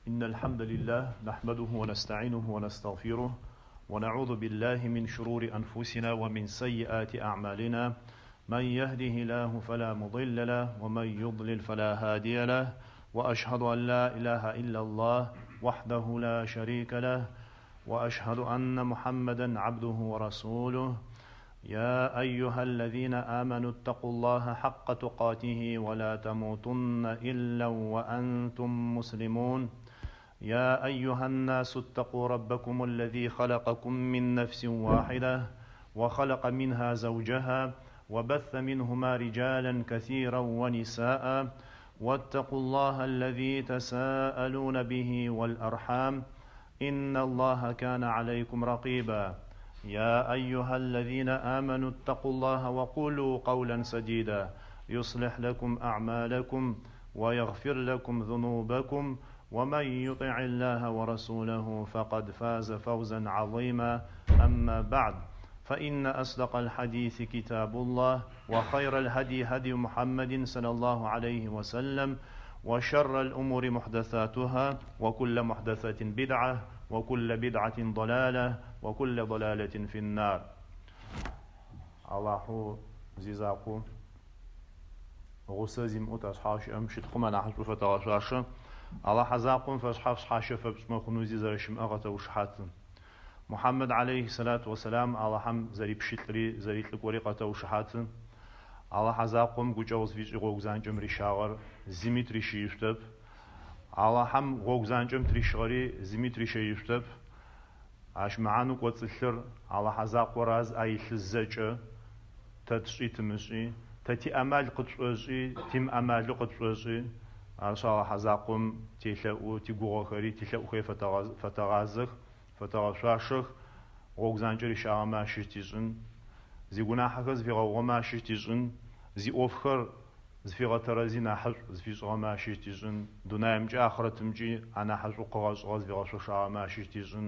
إن الحمد لله نحمده ونستعينه ونستغفره ونعوذ بالله من شرور أنفسنا ومن سيئات أعمالنا من يهده الله فلا مضل له ومن يضلل فلا هادي له وأشهد أن لا إله إلا الله وحده لا شريك له وأشهد أن محمدا عبده ورسوله يا أيها الذين آمنوا اتقوا الله حق تقاته ولا تموتن إلا وأنتم مسلمون يا أيها الناس اتقوا ربكم الذي خلقكم من نفس واحدة وخلق منها زوجها وبث منهما رجالا كثيرا ونساء واتقوا الله الذي تساءلون به والأرحام إن الله كان عليكم رقيبا يا أيها الذين آمنوا اتقوا الله وقولوا قولا سديدا يصلح لكم أعمالكم ويغفر لكم ذنوبكم ومن يطع الله ورسوله فقد فاز فوزا عظيما أما بعد فإن أصدق الحديث كتاب الله وخير الهدي هدي محمد صلى الله عليه وسلم وشر الأمور محدثاتها وكل محدثة بدعة وكل بدعة ضلالة وكل ضلالة في النار Аллахьэу зизакъоу гъусэ зимыӏэу ташъхьагъ щыӏэм щытхъум анахьышӏу фэтэгъэшъуашэ. Алахьэ закъом фэшъхьаф шъхьащэ фэпшӏымэ хъунэу зи зэрэщымыӏэр къэтэушыхьаты. Мухьаммэд алейхи сэлату уэсэлам Алахьэм зэрипщылӏри зэрилӏыкӏори къэтэушыхьаты. Алахьэ закъом гукӏэгъу зыфишӏи гъогу занкӏэм рищагъэр зыми тырищыишъутэп. Алахьэм гъогу занкӏэм тырищыгъэри зыми тырищэишъутэп. Ащ мэхьанэу кӏоцӏылъыр Алахьэ закъор ары зыӏэ илъыр зэкӏэ, тэ тшӏи тымышӏи, тэ тиамал къытшӏошӏи, тимыамалэу къытшӏошӏи, арышъ Алахьэ закъом телъэӏу, тигугъэхэри, тилъэӏухэри фэтэгъазэх, фэтэгъэшъуашэх, гъогу занкӏэ рищагъэмэ ащыщ тишӏын, зигунахьэхэр зыфигъэгъугъэмэ ащыщ тишӏын, зиӏофхэр зыфигъэтэрэзи нахьышӏу зыфишӏыгъэмэ ащыщ тишӏын, дунаимкӏи ахърэтымкӏи анахьышӏу къыгъэшӏыгъэ зыфигъэшъошагъэмэ ащыщ тишӏын,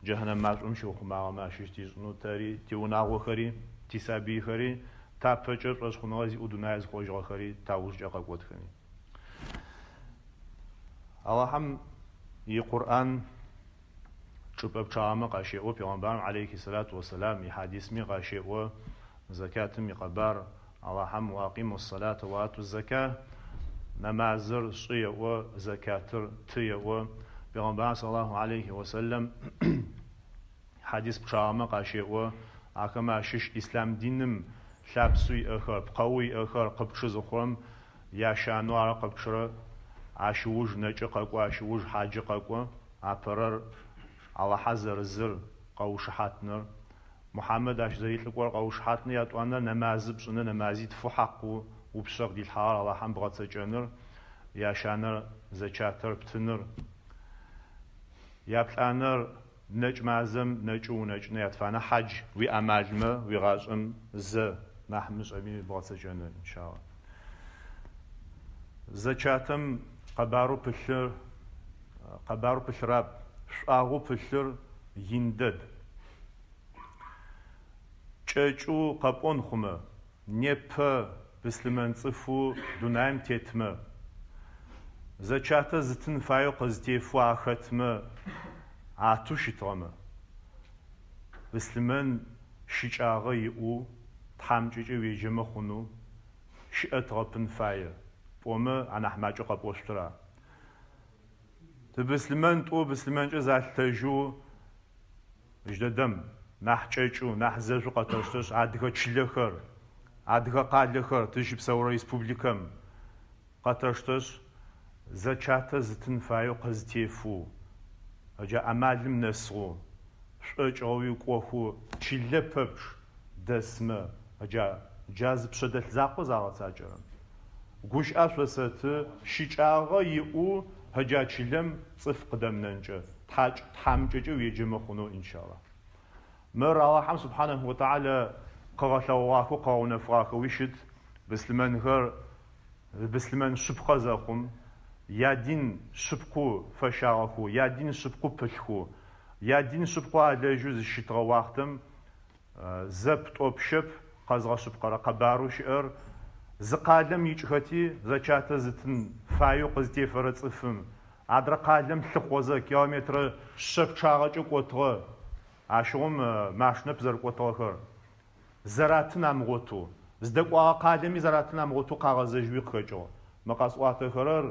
джэхьнэм машӏом щиухъумагъэмэ ащыщ тишӏынэу тэри, тиунагъохэри, тисабыйхэри, тапэкӏэ шӏошъхъуныгъэ зиӏэу дунаир зыхъожьыгъэхэри таужкӏэ къэкӏотхэми. Алахьэм и Къурӏан чӏыпӏэ пчъагъэмэ къащеӏо, пегъэмбарым алейхи сэлату уэсэлам ихьадисми къащеӏо зэкатым икъэбар, Алахьэм уакъиму ссалата уату зэка, нэмазыр шӏы еӏо, зэкатыр ты еӏо. Пегъэмбарым саллаллаху алейхи уэсэлэм хьадис пчъагъэмэ къащеӏо, ахэмэ ащыщ ислъам диным лъапсэу иӏэхэр, пкъэу иӏэхэр къыпчъы зыхъурэм ящанэу ары къыпчъырэр, ащ ыуж нэкӏы къэкӏо, ащ ыуж хьаджы къэкӏо. Апэрэр, Алахьэ зэрызыр къэушыхьатыныр, Мухьаммэд ащ зэрилӏыкӏор къэушыхьатыныр, ятӏуанэр, нэмазы пшӏыныр, нэмазитфэу хьакъэу упшъэ къыдилъхьагъэр Алахьэм бгъэцэкӏэныр, ящанэр, зэчатэр птыныр, яплӏанэр, нэкӏ мазэм нэкӏэу унэкӏыныр, ятфанэр, хьадж уиамалмэ уигъашӏэм зэ нахь мышӏэми бгъэцэкӏэныр, иншалла. Зэчатэм къэбарэу пылъыр. Къэбарэу пылъырап, шӏуагъэу пылъыр ин дэд. Кӏэкӏэу къэпӏон хъумэ, непэ быслъымэн цӏыфэу дунаим тетмэ, зэчатэ зытын фаеу къызтефэу ахэтмэ атэу щытыгъэмэ, быслъымэн щыкӏагъэ иӏэу тхьамыкӏэкӏэ уеджэмэ хъунэу щыӏэтыгъэпын фае пӏомэ анахь макӏэу къэпӏошъутыра? Тыбыслъымэн тӏоу быслъымэнкӏэ залъытэжьэу джыдэдэм нахь кӏэкӏэу, нахь зэжъу къэтэштэшъ, адыгэ чылэхэр, адыгэ къалэхэр тызщыпсэурэ республикэм къэтэштэшъ, зэчатэ зытын фаеу къызтефэу, джа амалым нэсыгъэу, шӏокӏыгъэуи кӏохэу чылэ пэпчъ дэсмэ, джа, джа зы пшъэдэлъ закъо загъэцакӏэрэм. Гущыӏэ шъосэты, щыкӏагъэ иӏэу ыджа чылэм цӏыф къыдэмынэнкӏэ, тхьакӏ тхьамыкӏэкӏэ уеджэмэ хъунэу иншалла. Мыр Алахьэм субхьанэху уэ тэхьалэ къыгъэлъэгъугъахэу къыгъэунэфыгъахэуи щыт, быслъымэнхэр быслъымэн шъыпкъэ зэхъум, ядин шъыпкъэу фэщагъэхэу, ядин шъыпкъэу пылъхэу, ядин шъыпкъэу алэжьэу зыщытыгъэ уахътэм Зэп, тӏоп, щэп къэзгъэшъыпкъэрэ къэбарэу щыӏэр, зы къалэм икӏхэти, зэчатэ зытын фаеу къызтефэрэ цӏыфым, Адрэ къалэм лъыхъозэ километрэ шъэ пчъагъэкӏэ кӏотыгъэ. Ащыгъум машинэп зэрыкӏотыгъэхэр. Зэратын амыгъотэу, зыдэкӏуагъэ къалэми зэратын амыгъотэу къагъэзэжьыуи къыхэкӏыгъ. Мы къэсӏуатэхэрэр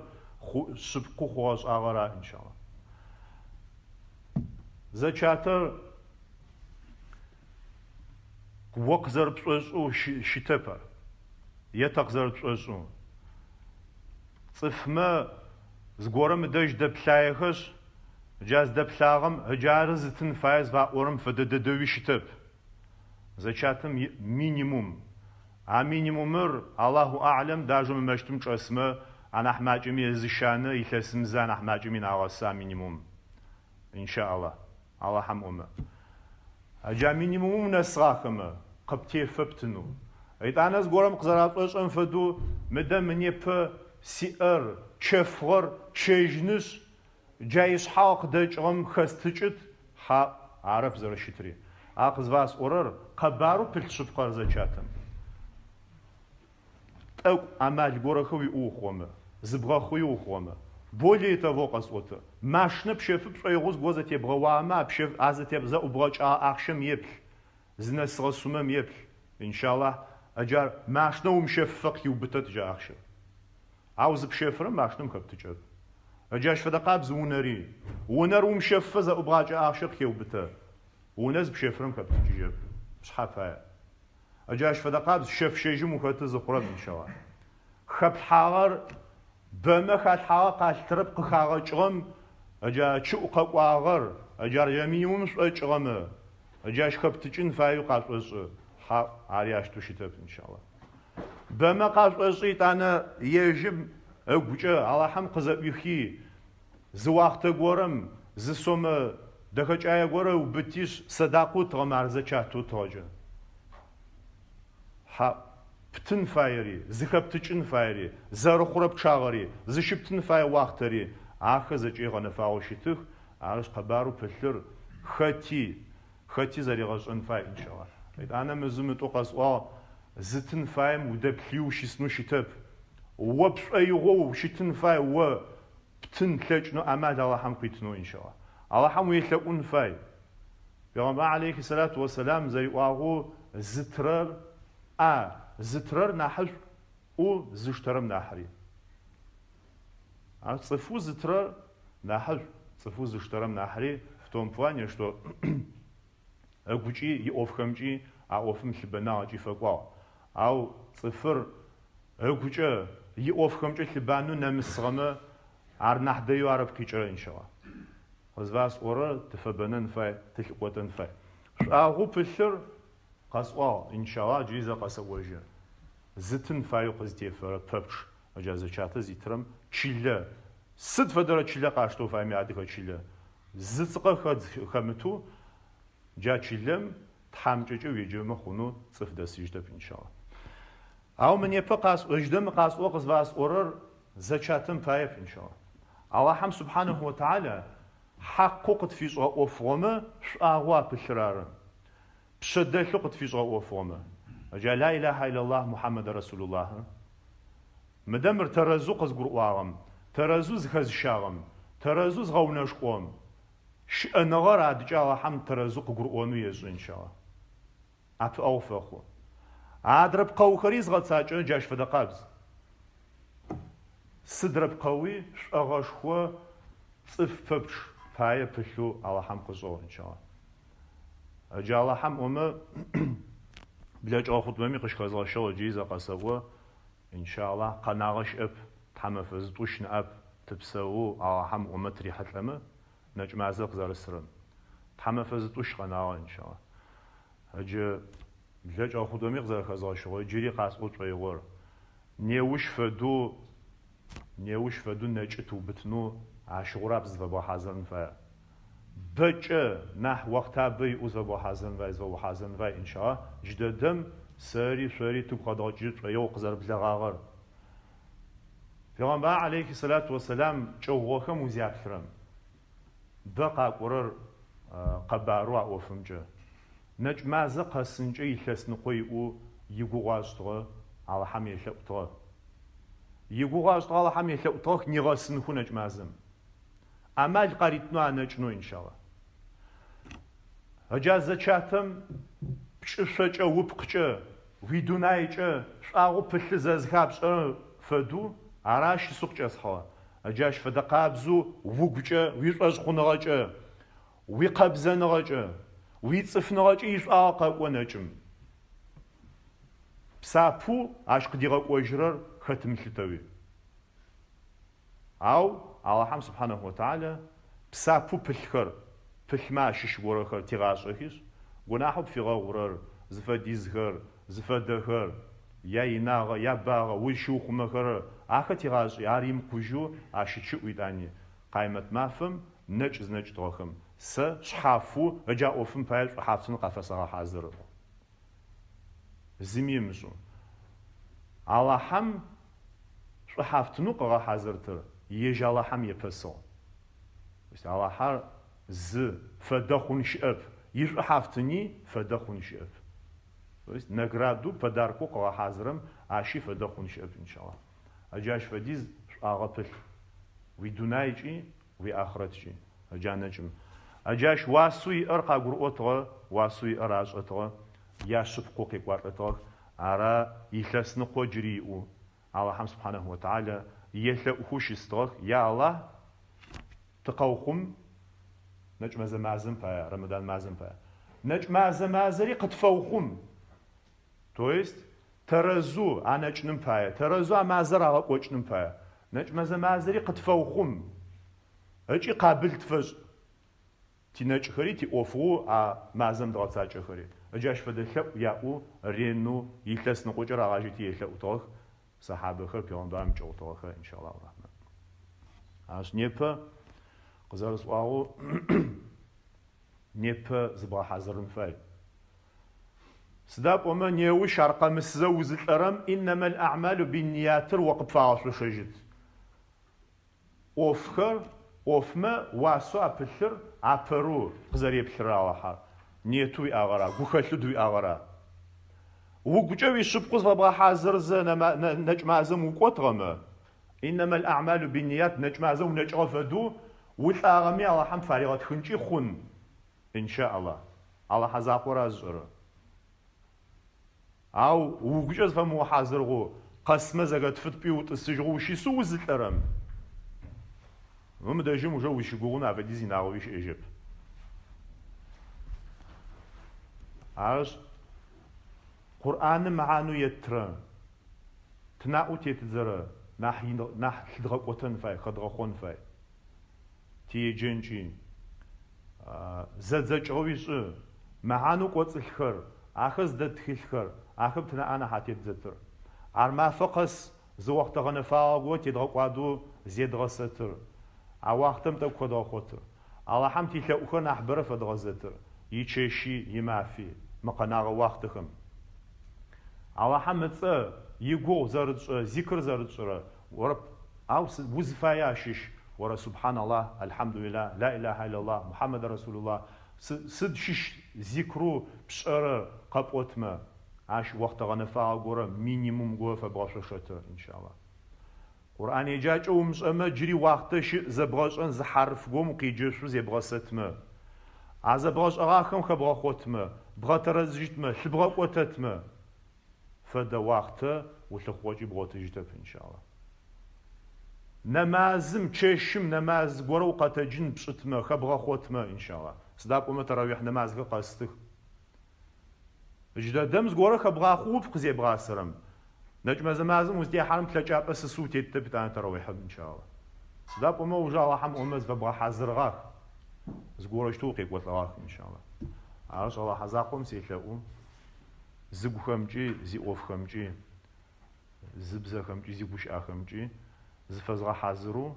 шъыпкъэу хъугъэ-шӏагъэр ары, иншалла. Зэчатыр о къызэрыпшӏошӏэу щытэп ар, е тэ къызэрытшӏошӏэу. Цӏыфмэ зыгорэм ыдэжь дэплъаехэшъ, джа зыдэплъагъэм ыджары зытын фае зыфаӏорэм фэдэ дэдэуи щытэп. Зэчатым иӏ минимум. А минимумыр, Аллаху а'лэм, даже мы мэщытым чӏэсмэ, анахь макӏэми ызыщанэ, илъэсым зэ анахь макӏэми нагъэсы а минимум. Инша Аллах. Алахьэм ӏомэ. Джа минимумым унэсыгъахэмэ, къыптефэ птынэу. Етӏанэ зыгорэм къызэрашӏошӏэм фэдэу, мыдэ мы непэ сиӏэр, чэфыгъэр пщэжьынышъ, джа ишъхьагъ къыдэкӏыгъэм хэстыкӏыт, хьаӏу, арэп зэрэщытри. А къызфасӏорэр къэбарэу пылъ шъыпкъэр зэчатэм. Тӏэкӏу амал горэхэр уиӏэу ухъугъэмэ, зыбгъэхъуи ухъугъэмэ, более того къэсӏотэ, машинэ пщэфы пшӏоигъоу зыгорэ зэтебгъэуагъэмэ, а пщэф, а зэтеб, зэӏубгъэкӏагъэ ахъщэм еплъ, зынэсыгъэ сумэм еплъ, иншаллахь, ыджар машинэ умыщэфыфэ къыхиубытэт джа ахъщэр. Ау зыпщэфырэм машинэм хэптыкӏэп. Ыджащ фэдэ къабз унэри. Унэр умыщэфыфэ зэӏубгъакӏэ ахъщэр къыхеубытэ. Унэ зыпщэфырэм хэптыкӏыжьэп, пшъхьэ пае. Джащ фэдэ къабз щэф-щэжьым ухэты зыхъурэм, иншаллахь. Хэплъхьагъэр бэмэ халъхьагъэ къалъытэрэп, къыхагъэкӏыгъэм джа чыӏу къэкӏуагъэр, джар джа минимумым шӏокӏыгъэмэ, джащ хэптыкӏын фаеу къашӏошӏы. Хьаӏу, ари ащтэу щытэп, иншаллахь. Бэмэ къашӏошӏы етӏанэ ежьым ыгукӏэ Алахьым къызэӏуихи, зы уахътэ горэм зы сомэ дэхэкӏае горэ ыубытишъ, сэдакъэу ытыгъэмэ ар зэчатэу ытыгъэкӏэ. Хьаӏу, птын фаери, зыхэптыкӏын фаери, зэрыхъурэ пчъагъэри, зыщыптын фае уахътэри, ахэр зэкӏэ гъэнэфагъэу щытых, арышъ къэбарэу пылъыр хэти, хэти зэригъэшӏэн фай, иншаллахь. Етӏанэ мызу-мытӏоу къэсӏуагъ, зытын фаем удэплъыеу ущысынэу щытэп. О пшӏоигъоу ущытын фай, о птын плъэкӏынэу амал Алахьэм къуитынэу, иншаллахь. Алахьэм уелъэӏун фай. Пегъэмбар алейхи сэлату уэ сэлам зэриӏуагъэу, зытырэр а, зытырэр нахьышӏу ӏу зыштэрэм нахьри. Ар цӏыфэу зытырэр нахьышӏу, цӏыфэу зыштэрэм нахьри в том плане, что ыгукӏи иӏофхэмкӏи а ӏофым лъыбэнагъ ыкӏи фэкӏуагъ. Ау цӏыфыр ыгукӏэ иӏофхэмкӏэ лъыбанэу нэмысыгъэмэ, ар нахь дэеу арэп къикӏырэр, иншаллахь. Къызфасӏорэр тыфэбэнэн фай, тылъыкӏотэн фай. Шӏуагъэу пылъыр къэсӏуагъ, иншаллахь, джыри зэ къэсэӏожьы. Зытын фаеу къызтефэрэ пэпчъ джа зэчатэ зитырэм чылэ, сыд фэдэрэ чылэ къаштэу фаеми адыгэ чылэ, зы цыкъэ хэдз хэмытэу джа чылэм тхьамыкӏэкӏэ уеджэмэ хъунэу цӏыф дэсыжьтэп, иншаллахь. Ау мы непэ къасӏожьдэ мы къасӏо къызфасӏорэр зэчатэм паеп, иншаллахь. Алахьэм субхьанэху ва тэхьала хьакъэу къытфишӏыгъэ ӏофыгъомэ шӏуагъэу апылъыр ары. Пшъэдэлъэу къытфишӏыгъэ ӏофыгъомэ. Джа ла илахьа илаллахь Мухьаммэд расулуллахьыр. Мыдэ мыр тэрэзэу къызгурыӏуагъэм, тэрэзэу зыхэзыщагъэм, тэрэзэу зыгъэунэшкӏугъэм, щыӏэныгъэр адыкӏэ Алахьэм тэрэзэу къыгурыӏонэу ешӏы, иншаллахь. ӏэпыӏэгъу фэхъу. Адрэ пкъэухэри зыгъэцакӏэрэр джащ фэдэ къабз. Сыдрэ пкъэуи шӏогъэшхо цӏыф пэпчъ пае пылъэу Алахьэм къышӏыгъ, иншаллахь. Джы Алахьэм ӏомэ, блэкӏыгъэ хъутбэми къыщыхэзгъэщыгъ, джыри зэ къэсэӏо, иншаллахь, къэнагъэ щыӏэп, тхьамэфэ зытӏущ ныӏэп, тыпсэоу Алахьэм ӏомэ тырихьылӏэмэ, Нэкӏмазэр къызэрысырэм. Тхьамэфэ зытӏущ къэнагъэ, иншаллахь. Ыджы блэкӏыгъэ хъутбэми къызэрэхэзгъэщыгъэу, джыри къасӏо шӏоигъор. Неущ фэдэу, неущ фэдэу нэкӏы тыубытынэу ащыгъурап зыфэбгъэхьазырын фаер. Бэкӏэ нахь охътабэ иӏэу зыфэбгъэхьазырын фай, зыфэухьазырын фай, иншаллахь. Джыдэдэм сэри шъори тыгу къэдгъэкӏыжьы тшӏоигъу къызэрыблэгъагъэр. Пегъэмбар алейхи сэлату уэсэлам кӏыгъугъэхэм узяплъырэм, бэ къакӏорэр къэбарэу а ӏофымкӏэ. Нэкӏмазэ къэсынкӏэ илъэсныкъо иӏэу игугъу ашӏтыгъэ, Алахьэм елъэӏутыгъэ. Игугъу ашӏтыгъэ, Алахьэм елъэӏутыгъэх нигъэсынхэу нэкӏмазэм. Амал къаритынэу анэкӏынэу, иншалла. Ыджа зэчатэм пкӏышъокӏэ, упкъкӏэ, уидунайкӏэ шӏуагъэу пылъыр зэзыхапшӏэрэм фэдэу, ара щысэу къыкӏэсхьыгъэ. Ыджащ фэдэ къабзэу угукӏэ, уишӏошъхъуныгъэкӏэ, уикъэбзэныгъэкӏэ, уицӏыфныгъэкӏэ ишӏуагъэ къэкӏо нэкӏым. Псапэу ащ къыдигъэкӏожьырэр хэтымылъытэуи. Ау Алахьэм субхьанэху ва тэхьалэ псапэу пылъхэр, пылъмэ ащыщ горэхэр тигъашӏэхишъ, гунахьэу пфигъэгъурэр, зыфэдизхэр, зыфэдэхэр, яинагъэ, ябагъэ, узщиухъумэхэрэр, ахэр тигъашӏи, ар имыкъужьэу ащычыӏу итӏани, Къаймэт мафэм нэкӏ зынэкӏтыгъэхэм, сэ шъхьафэу ыджа ӏофым пае шӏухьафтын къафэсэгъэхьазыры. Зыми ымышӏэу. Алахьэм шӏухьафтынэу къыгъэхьазыртыр ежь Алахьэм епэсыгъ. Алахьэр зы, фэдэ хъун щыӏэп, ишӏухьафтыни фэдэ хъун щыӏэп. То есть награду, подаркэу къыгъэхьазырэм ащи фэдэ хъун щыӏэп, иншаллах. Ыджащ фэдиз шӏуагъэ пылъ уидунайкӏи уиахърэткӏи, ыджа нэкӏым. Ыджащ уасэу иӏэр къагурыӏотыгъэ, уасэу иӏэр ашӏэтыгъэ, яшъыпкъэу къекӏуалӏэтыгъэх. Ара илъэсныкъо джыри иӏэу Алахьэм субхьанэху ва тэхьалэ елъэӏухэу щыстыгъэх, Я Алахь, тыкъэухъум нэкӏмэзэ мазэм пае, Рэмэдан мазэм пае. Нэкӏмазэ мазэри къытфэухъум. То есть, тэрэзэу анэкӏыным пае, тэрэзэу а мазэр агъэкӏокӏыным пае. Нэкӏмэзэ мазэри къытфэухъум ыкӏи къабыл тфэшӏ тинэкӏхэри, тиӏофыгъоу а мазэм дгъэцакӏэхэри. Ыджащ фэдэ лъэӏу яӏэу ренэу илъэсныкъокӏэ рагъажьэти елъэӏутыгъэх сэхьабэхэр, пегъэмбарым кӏыгъутыгъэхэр, иншаллаху рахьман. Ащ непэ къызэрэсӏуагъэу непэ зыбгъэхьазырын фай. Сыда пӏомэ неущ ар къэмысызэ узылӏэрэм иннэмэл а'малу бинниятыр о къыпфагъэшъошэжьыт. ӏофхэр, ӏофмэ уасэу апылъыр апэрэу къызэреплъырэр Алахьэр, нетэу уиӏагъэра, гухэлъэу дыуиӏагъэра? Угукӏэ уишъыпкъэу зыфэбгъэхьазырзэ нэкӏмазэм укӏотыгъэмэ, иннэмэл а'малу бинният нэкӏмазэм унэкӏыгъэ фэдэу улӏагъэми Алахьэм пфаригъэтхынкӏи хъун. Инша Аллах. Алахьэ закъора зышӏэрэр. Ау угукӏэ зыфэмыухьазырыгъэу, къэсмэ зэгэтфыт пӏуи утӏысыжьыгъэу ущысэу узылӏэрэм, мы дэжьым уже узщыгугъын афэдиз инагъэуи щыӏэжьэп. Арышъ, Къурӏаным мэхьанэу еттырэ, тынаӏэу тетыдзэрэ нахь нахь лъыдгъэкӏотэн фай, хэдгъэхъон фай. Тиеджэнкӏи, зэдзэкӏыгъэуи шӏы, мэхьанэу кӏоцӏылъхэр, ахэр зыдэт тхылъхэр, ахэм тынаӏэ нахь атеддзэтыр. Ар мафэ къэс зы охътэ гъэнэфагъэ горэ тедгъэкӏуадэу зедгъэсэтыр, а уахътэм тӏэкӏу хэдгъэхъотыр. Алахьэм тилъэӏухэр нахьыбэрэ фэдгъэзэтыр, ичэщи, имафи, мы къэнагъэ уахътэхэм. Алахьэм ыцӏэ, игугъу зэрытшӏырэ, зикр зэрытшӏырэ, орэп, ау узыфае ащыщ, орэ Субхьан Аллах, Алхьамдулилlah, Ла илаха илаллах, Мухьаммад Расулуллах, сыд щыщ зикрэу пшӏэрэр къэпӏотмэ, ащ охътэ гъэнэфагъэ горэ, минимум горэ фэбгъэшъошэтыр, иншаллах. Къурӏан еджакӏэ умышӏэмэ, джыри уахътэ щыӏ зэбгъэшӏэн зы хьарыф горэм укъеджэшъу зебгъэсэтмэ. А зэбгъэшӏэгъахэм хэбгъэхъотмэ, бгъэтэрэзыжьытмэ, лъыбгъэкӏотэтмэ, фэдэ уахътэ улъыхъугъэкӏи бгъотыжьытэп, иншаллах. Нэмазым, чэщым нэмаз горэ укъэтэджын пшӏытмэ, хэбгъэхъотмэ, иншаллах. Сыда пӏомэ тэрауихь нэмазхэр къэстых. Джыдэдэм зыгорэ хэбгъахъоу ыпкъ зебгъасэрэм, нэкӏмэзэ мазэм узытехьэрэм плъэкӏапӏэ сысэу утеттэп итӏанэ тэрауихьым, иншаллах. Сыда пӏомэ уже Алахьэм ӏомэ зыфэбгъэхьазырыгъах, зыгорэущтэу укъекӏолӏэгъах, иншаллах. Арышъ, Алахьэ закъом селъэӏу, зыгухэмкӏи, зиӏофхэмкӏи, зыбзэхэмкӏи, зигущыӏэхэмкӏи зыфэзгъэхьазырэу,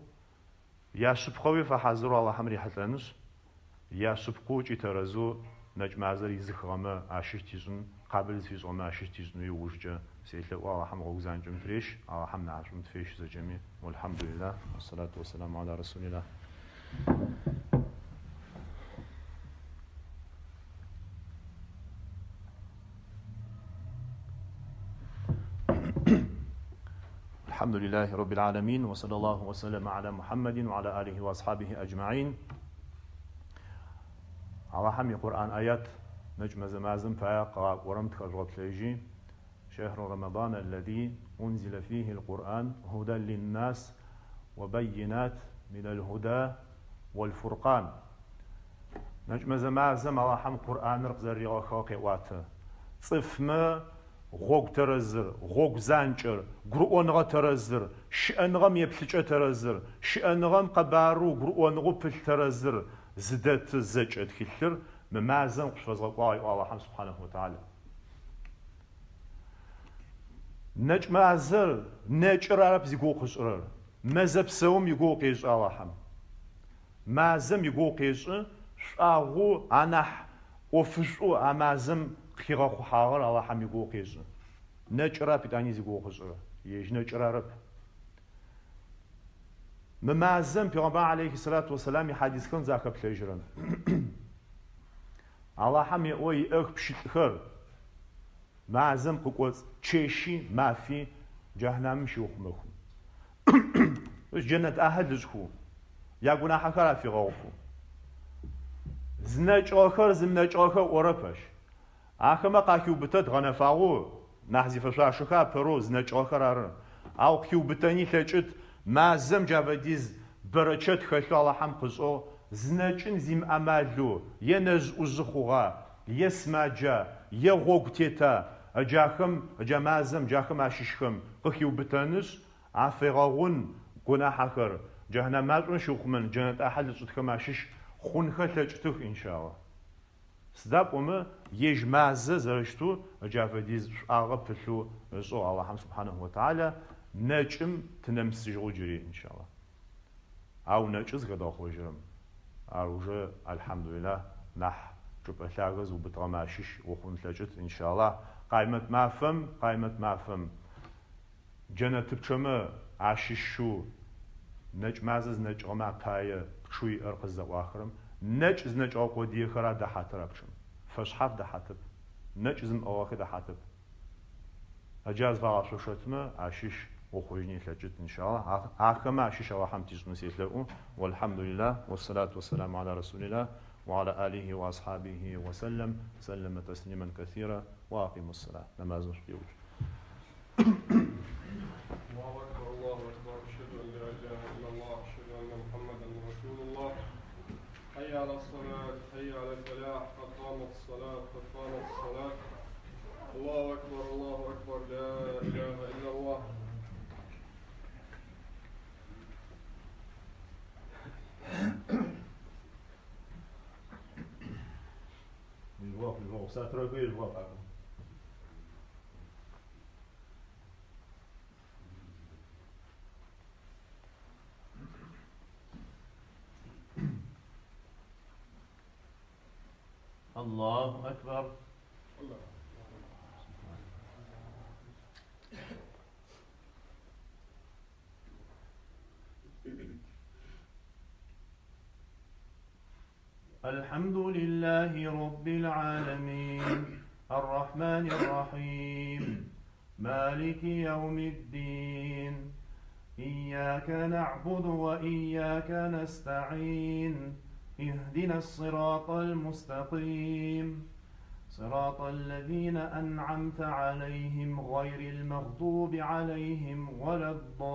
яшъыпкъэуи фэхьазырэу Алахьэм рихьылӏэнышъ, яшъыпкъэу ыкӏи тэрэзэу нэкӏмазэр изыхыгъэмэ ащыщ тишӏын, къабыл зыфишӏыгъэмэ ащыщ тишӏынуи ыужкӏэ селъэӏу, Алахьэм гъогу занкӏэм тырещ, Алахьэм нахьышӏум тыфещ зэкӏэми. Уэлхьамдулилахь, уэссалату уэссаламу аля расулилахь. الحمد لله رب العالمين وصلى الله وسلم على محمد وعلى آله وأصحابه أجمعين. Алахьым и Къурӏан аят Нэкӏмэзэ мазэм пае къыгъакӏорэм тыхэжъугъэплъэжьи, شهر رمضان الذي أنزل فيه القرآن هدى للناس وبينات من الهدى والفرقان. Нэкӏмэзэ мазэм Алахьым Къурӏаныр къызэрэригъэхыгъэр къеӏуатэ. Цӏыфмэ гъогу тэрэзыр, гъогу занкӏэр, гурыӏоныгъэ тэрэзыр, щыӏэныгъэм еплъыкӏэ тэрэзыр, щыӏэныгъэм къэбарэу, гурыӏоныгъэу пылъ тэрэзыр зыдэты зэкӏэ тхылъыр мы мазэм къышъуфэзгъэкӏуагъ еӏо Алахьым субхьанэху ва тэхьалэ. Нэкӏ мазэр, нэкӏыр арэп зигугъу къышӏырэр. Мэзэ псэум игугъу къешӏы Алахьым. Мазэм игугъу къешӏы, шӏуагъэу анахь ӏофышӏоу а мазэм къыхигъэхъухьагъэр Алахьым игугъу къешӏы. Нэкӏырэп итӏани зигугъу къышӏырэр. Ежь нэкӏыр арэп. Мы мазэм Пегъэмбар алейхи сэлату уэсэлам ихьадисхэм захэплъэжьырэм. Алахьым еӏо иӏэх пщылӏхэр мазэм къыкӏоцӏ чэщи мафи джэхьнамым щиухъумэху. Джэнэт ӏахьыл ышӏху, ягунахьэхэр афигъэгъуху. Зынэкӏыгъэхэр зымынэкӏыгъэхэр ыӏорэп ащ. Ахэмэ къахиубытэт гъэнэфагъэу нахь зифэшъуашэхэр апэрэу зынэкӏыгъэхэр ары. Ау къыхиубытэни лъэкӏыт мазэм джа фэдиз бэрэчэт хэлъэу Алахьэм къышӏыгъ, зынэкӏын зимыӏэ амалэу е нэжъ-ӏужъы хъугъа, е сымаджа, е гъогу тета, ыджахэм, ыджа мазэм, джахэм ащыщхэм къыхиубытэнышъ, афегъэгъун гунахьэхэр, джэхьнам машӏом щиухъумэн джэнэт ӏахьыл ышӏытхэм ащыщ хъунхэ лъэкӏытых, иншаллах. Сыда пӏомэ, ежь мазэ зэрэщытэу ыджа фэдиз шӏуагъэ пылъэу ышӏыгъ Алахьым субхьанэху ва тэхьалэ, нэкӏым тынэмысыжьыгъэу джыри, иншаллах. Ау нэкӏыр зыхэдгъэхъожьырэм, ар уже, алхьамдулиллах, нахь чӏыпӏэ лъагэ зыубытыгъэмэ ащыщ ухъун лъэкӏыт, иншаллах. Къаймэт мафэм, къаймэт мафэм, джэнэтыпчъэмэ ащыщэу нэкӏ мазэ зынэкӏыгъэмэ апае пчъэу иӏэр къыззэӏуахырэм, нэкӏ зынэкӏыгъэ къодыехэр ара дэхьатыр а пчъэм. Фэшъхьаф дэхьатэп. Нэкӏ зымыӏыгъэхэр дэхьатэп. Ыджар зыфагъэшъошэтмэ ащыщ ухъужьыни лъэкӏыт, иншаллах. Ахэмэ ащыщ Алахьэм тишӏынэу селъэӏу. Уалхьамдулиллах, уассалату уассаламу аля расулиллах, уа аля алихи уа асхьабихи уа саллям, саллама таслиман касира, уа акимус-салах. Нэмазым шъутеуцу. الله أكبر الله أكبر أشهد أن لا إله إلا الله أشهد أن محمدا رسول الله حي على الصلاة حي على الفلاح قد قامت الصلاة قد قامت الصلاة الله أكبر الله أكبر لا إله إلا الله. الله أكبر. الله. الحمد لله رب العالمين الرحمن الرحيم مالك يوم الدين إياك نعبد وإياك نستعين اهدنا الصراط المستقيم صراط الذين أنعمت عليهم غير المغضوب عليهم ولا الضالين.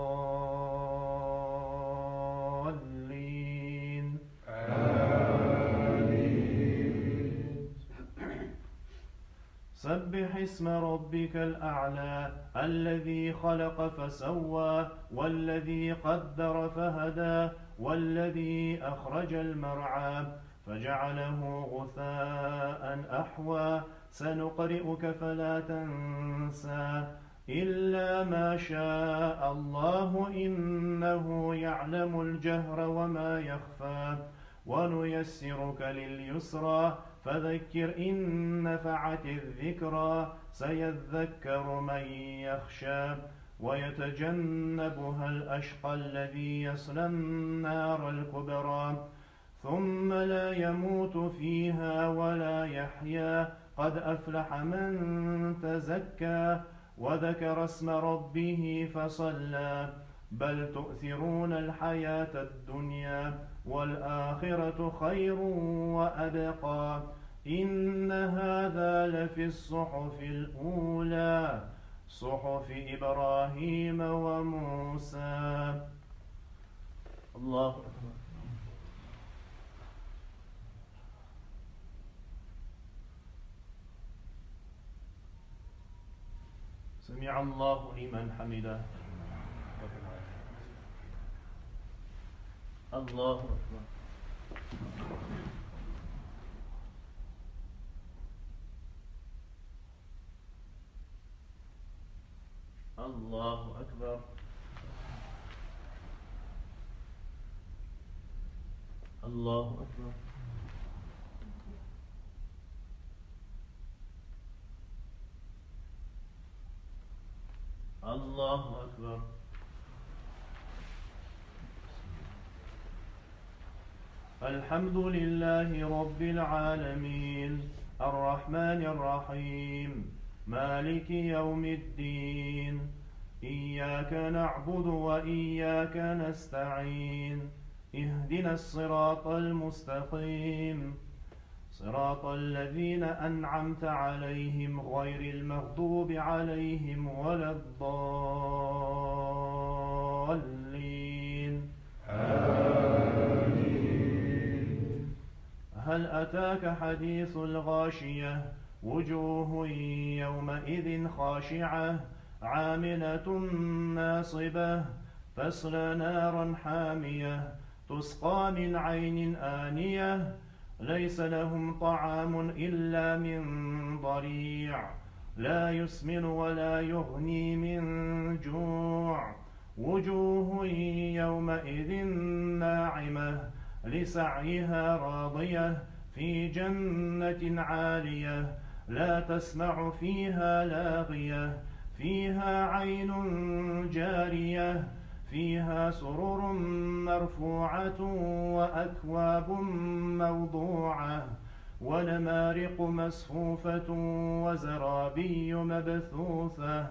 آمين. سبح اسم ربك الأعلى الذي خلق فسوى والذي قدر فهدى والذي أخرج المرعى فجعله غثاء أحوى. سنقرئك فلا تنسى إلا ما شاء الله إنه يعلم الجهر وما يخفى ونيسرك لليسرى فذكر إن نفعت الذكرى سيذكر من يخشى ويتجنبها الأشقى الذي يصلى النار الكبرى ثم لا يموت فيها ولا يحيا. قد أفلح من تزكى وذكر اسم ربه فصلى. بل تؤثرون الحياة الدنيا والآخرة خير وأبقى. إن هذا لفي الصحف الأولى، صحف إبراهيم وموسى. الله أكبر. سمع الله لمن حمده. الله أكبر. الله أكبر. الله أكبر. الله أكبر. الحمد لله رب العالمين، الرحمن الرحيم، مالك يوم الدين، إياك نعبد وإياك نستعين، اهدنا الصراط المستقيم، صراط الذين أنعمت عليهم غير المغضوب عليهم ولا الضالين. آمين. هل أتاك حديث الغاشية؟ وجوه يومئذ خاشعة عاملة ناصبة تصلى نارا حامية تسقى من عين آنية ليس لهم طعام إلا من ضريع لا يسمن ولا يغني من جوع. وجوه يومئذ ناعمة لسعيها راضية في جنة عالية لا تسمع فيها لاغية فيها عين جارية فيها سرر مرفوعة وأكواب موضوعة ونمارق مصفوفة وزرابي مبثوثة.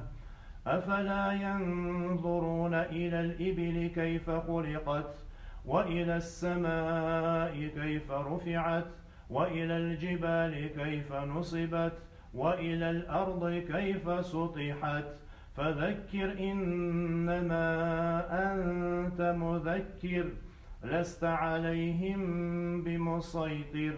أفلا ينظرون إلى الإبل كيف خلقت وإلى السماء كيف رفعت وإلى الجبال كيف نصبت وإلى الأرض كيف سطحت. فذكر إنما أنت مذكر لست عليهم بمسيطر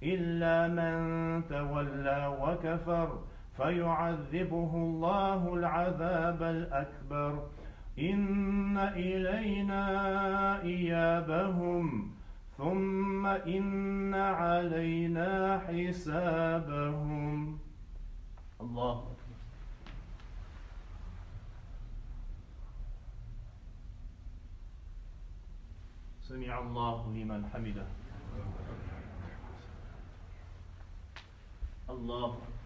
إلا من تولى وكفر فيعذبه الله العذاب الأكبر. إن إلينا إيابهم ثم إن علينا حسابهم. الله أكبر. سمع الله لمن حمده. الله أكبر.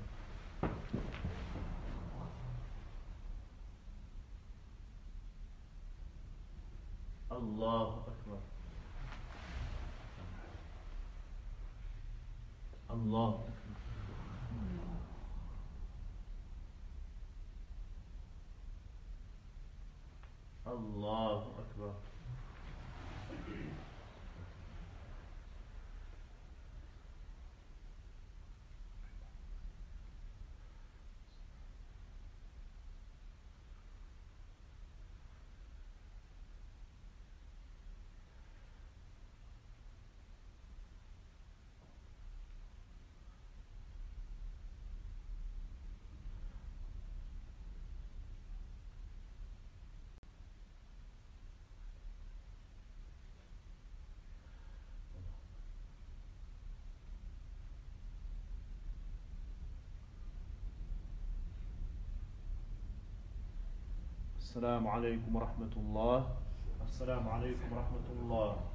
الله أكبر. الله أكبر. الله أكبر. السلام عليكم ورحمة الله. السلام عليكم ورحمة الله.